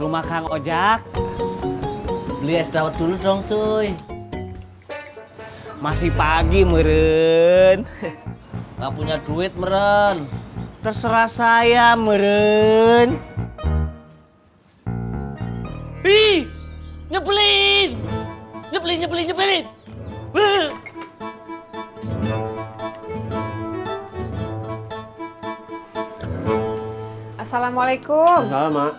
rumah Kang Ojak. Beli es dawet dulu dong, cuy. Masih pagi, meren. Nggak punya duit, meren. Terserah saya, meren. Ih, nyebelin. Nyebelin. Assalamualaikum. Salah, Mak.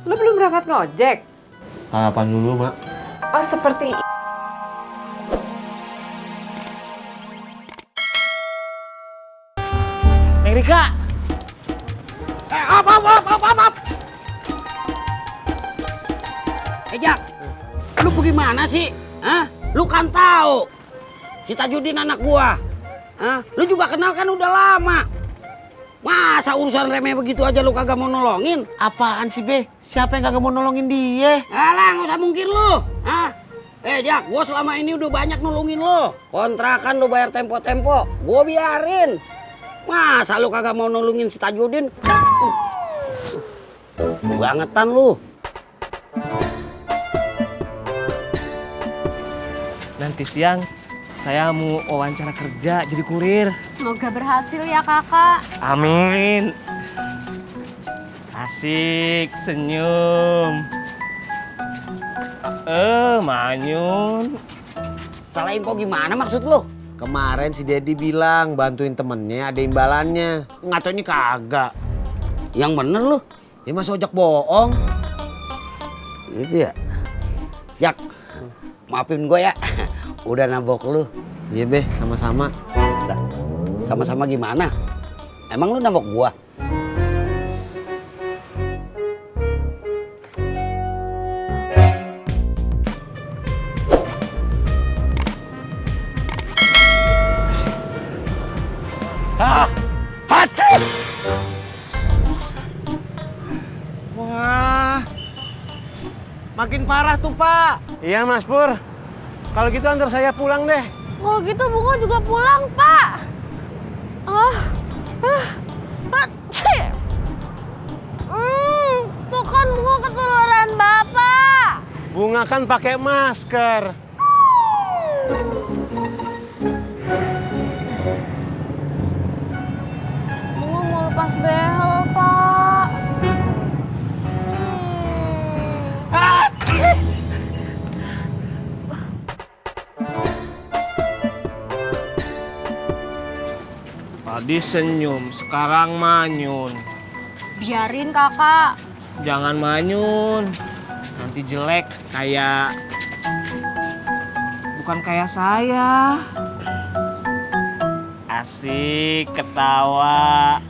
Lu belum berangkat ngojek? Sarapan dulu, Mak. Oh, seperti Neng Rika. Op. Jak, lu bagaimana sih? Hah? Lu kan tahu si Tajudin anak gua. Hah? Lu juga kenal kan udah lama. Masa urusan remeh begitu aja lu kagak mau nolongin? Apaan sih, Be? Siapa yang kagak mau nolongin dia? Alah, nggak usah mungkir lu. Hah? Jak, gua selama ini udah banyak nolongin lu. Kontrakan lu bayar tempo-tempo, gua biarin. Masa lu kagak mau nolongin si Tajudin? Bangetan lu. Nanti siang saya mau wawancara kerja jadi kurir. Semoga berhasil ya kakak. Amin. Asik, senyum. Manyun. Salah info gimana maksud lu? Kemarin si Dedi bilang bantuin temennya ada imbalannya. Ngaconya kagak. Yang bener lu. Ya mas ojek bohong. Gitu ya. Jak, maafin gue ya. Udah nabok lu. Iya, Be, sama-sama. Enggak. Sama-sama gimana? Emang lu nabok gua? Wah, makin parah tuh, Pak. Iya, Mas Pur. Kalau gitu antar saya pulang deh. Kalau gitu bunga juga pulang, Pak. Tuh kan bunga ketularan Bapak. Bunga kan pakai masker. Bunga mau lepas behel, Pak. Tadi senyum, sekarang manyun. Biarin kakak. Jangan manyun. Nanti jelek kayak... Bukan kayak saya. Asik, ketawa.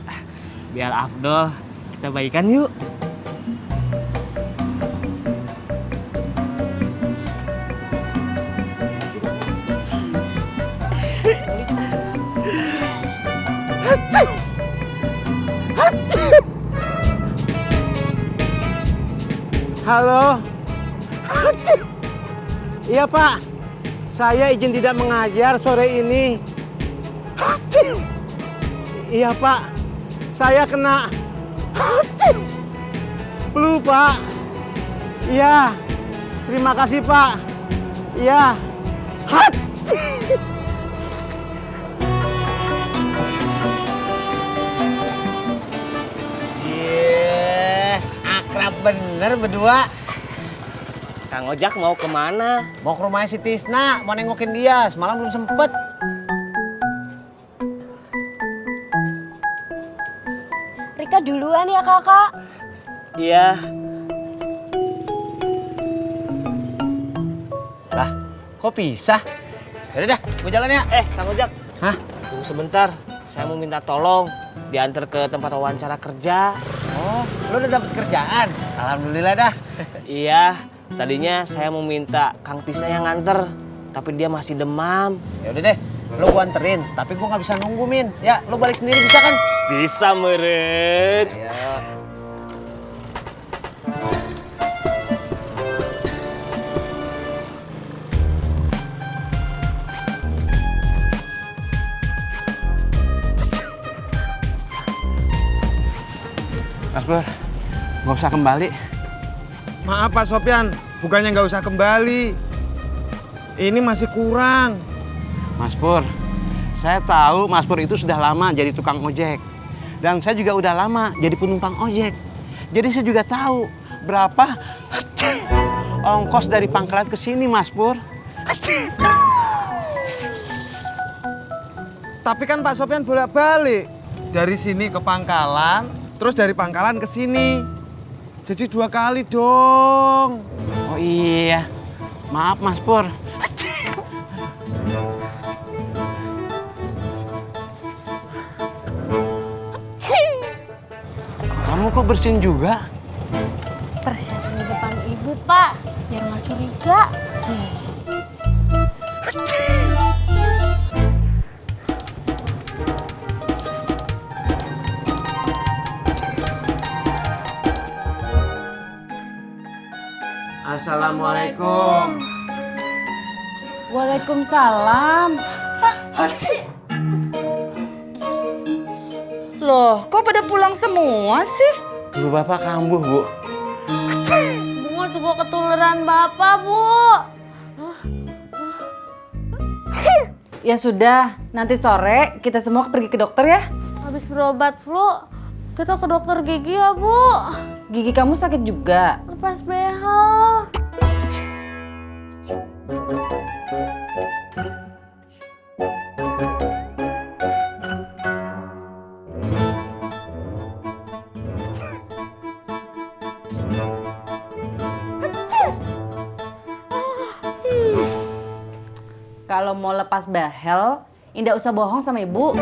Biar afdol, kita baikan yuk. Halo. Iya, Pak. Saya izin tidak mengajar sore ini. Iya, Pak. Saya kena flu, Pak. Iya. Terima kasih, Pak. Iya. Akrab bener berdua. Kang Ojak mau kemana? Mau ke rumahnya si Tisna, mau nengokin dia. Semalam belum sempet. Rika duluan ya kakak. Iya. Lah, kok pisah? Yaudah dah, gue jalan ya. Kang Ojak. Hah? Tunggu sebentar. Saya mau minta tolong diantar ke tempat wawancara kerja. Oh, lo udah dapet kerjaan? Alhamdulillah dah. Iya, tadinya saya mau minta Kang Tisna yang nganter, tapi dia masih demam. Ya udah deh, lo gua anterin. Tapi gua nggak bisa nunggu, Min. Ya, lo balik sendiri bisa kan? Bisa, meren. Ya. Mas Pur, nggak usah kembali. Maaf Pak Sopyan, bukannya nggak usah kembali. Ini masih kurang. Mas Pur, saya tahu Mas Pur itu sudah lama jadi tukang ojek. Dan saya juga udah lama jadi penumpang ojek. Jadi saya juga tahu berapa ongkos dari Pangkalan ke sini, Mas Pur. Tapi kan Pak Sopyan bolak-balik. Dari sini ke Pangkalan, terus dari Pangkalan ke sini. Jadi 2 kali dong. Oh iya, maaf Mas Pur. Kamu kok bersin juga? Persiapan di depan ibu, Pak. Biar nggak curiga. Assalamualaikum. Waalaikumsalam. Loh, kok pada pulang semua sih? Ibu bapak kambuh, Bu. Bunga juga ketularan Bapak, Bu. Ya sudah, nanti sore kita semua pergi ke dokter ya. Habis berobat flu, kita ke dokter gigi ya, Bu. Gigi kamu sakit juga. Lepas behel. Kalau mau lepas behel, indah usah bohong sama ibu.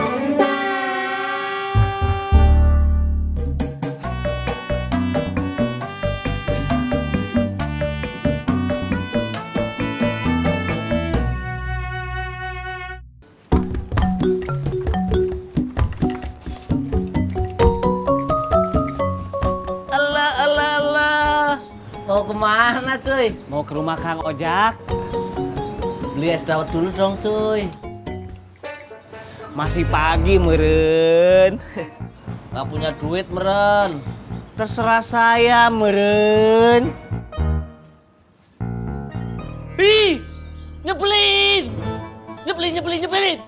Alah. Mau kemana cuy? Mau ke rumah Kang Ojak. Beli es dawet dulu dong cuy. Masih pagi meren. Nggak punya duit meren. Terserah saya meren. Ih, nyebelin. Nyebelin.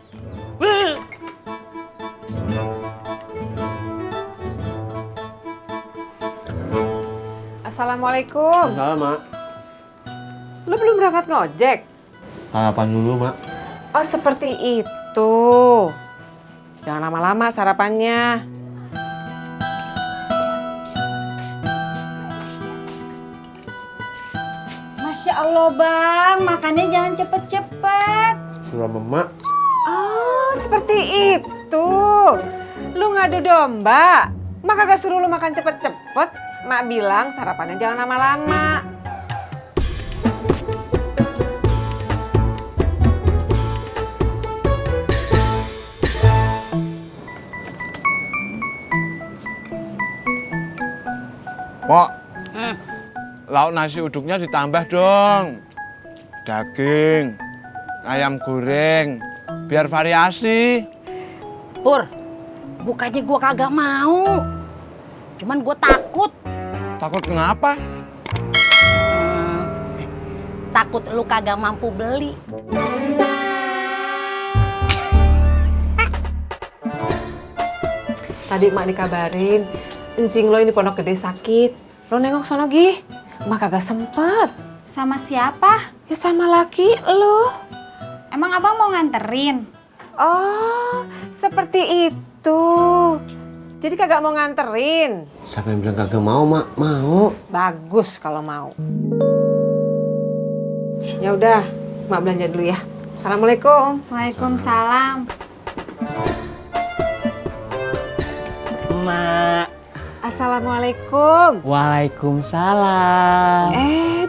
Assalamualaikum. Salam, Mak. Lu belum berangkat ngojek? Sarapan dulu, Mak. Oh, seperti itu. Jangan lama-lama sarapannya. Masya Allah, Bang. Makannya jangan cepet-cepet. Sudah Mak. Oh, seperti itu. Lu ngadu domba. Mak kagak suruh lu makan cepet-cepet. Mak bilang sarapannya jangan lama-lama. Pok, lauk nasi uduknya ditambah dong. Daging, ayam goreng, biar variasi. Pur, bukannya gua kagak mau. Cuman gua takut. Takut kenapa? Takut lu kagak mampu beli. Tadi Mak dikabarin, encing lo ini Pondok Gede sakit. Lo nengok sono Gi. Mak kagak sempet. Sama siapa? Ya sama laki lo. Emang Abang mau nganterin? Oh, seperti itu. Jadi kagak mau nganterin. Siapa yang bilang kagak mau, Mak? Mau. Bagus kalau mau. Ya udah, Mak belanja dulu ya. Assalamualaikum. Waalaikumsalam. Mak. Assalamualaikum. Waalaikumsalam.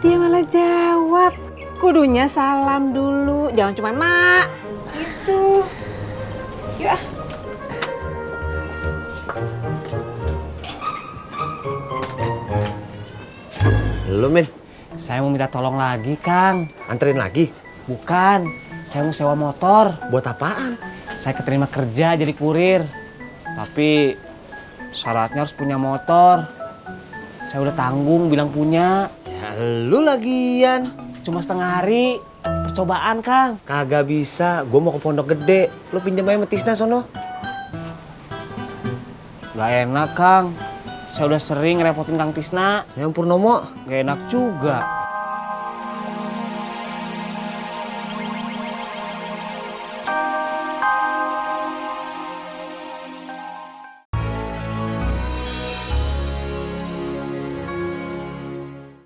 Dia malah jawab. Kudunya salam dulu, jangan cuma Mak. Gitu. Yuk ah. Lu, Min. Saya mau minta tolong lagi, Kang. Anterin lagi. Bukan, saya mau sewa motor. Buat apaan? Saya keterima kerja jadi kurir. Tapi syaratnya harus punya motor. Saya udah tanggung bilang punya. Ya lu lagian. Cuma setengah hari. Percobaan, Kang. Kagak bisa, gue mau ke Pondok Gede. Lu pinjam aja sama Tisna sono. Gak enak, Kang. Saya udah sering ngerepotin Kang Tisna. Yang Purnomo. Gak enak juga.